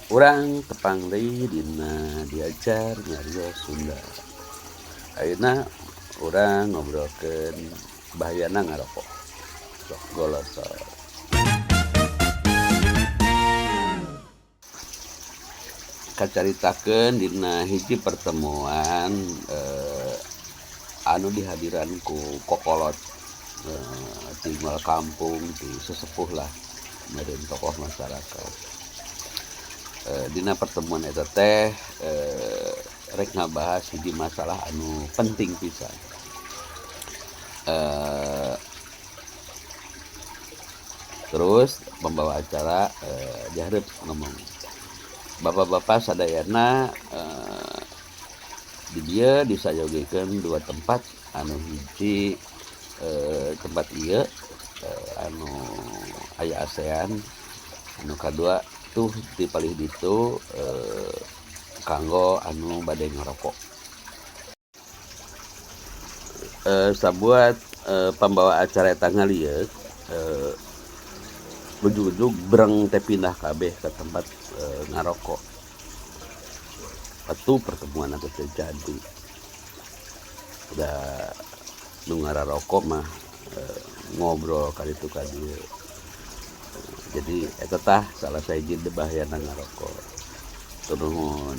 Urang tepang deui dina diajar nyarios Sunda. Ayeuna urang ngobrolkeun bahayana ngarokok. Sok golosor. Kacaritakeun dina hiji pertemuan anu dihadiran ku kokolot tinggal kampung ti sesepuh lah meureun tokoh masyarakat. Dina pertemuan eta teh rek ngabahas hiji masalah anu penting pisan. Terus pembawa acara dihareup ngomong, "Bapak-bapak sadayana, di dieu disayogikeun dua tempat, anu hiji tempat ieu anu aya ASEAN, anu kadua tuh di palih ditu kanggo anu bade ngarokok." Sabuat pambawa acara eta ngalieuk, ujug-ujug breng teh pindah kabeh ka tempat ngarokok. Atuh pertemuan teh terjadi. Da nu ngararokok mah ngobrol ka ditu ka dieu. Jadi eta tah salah sahiji bahayana ngarokok. Hatur nuhun.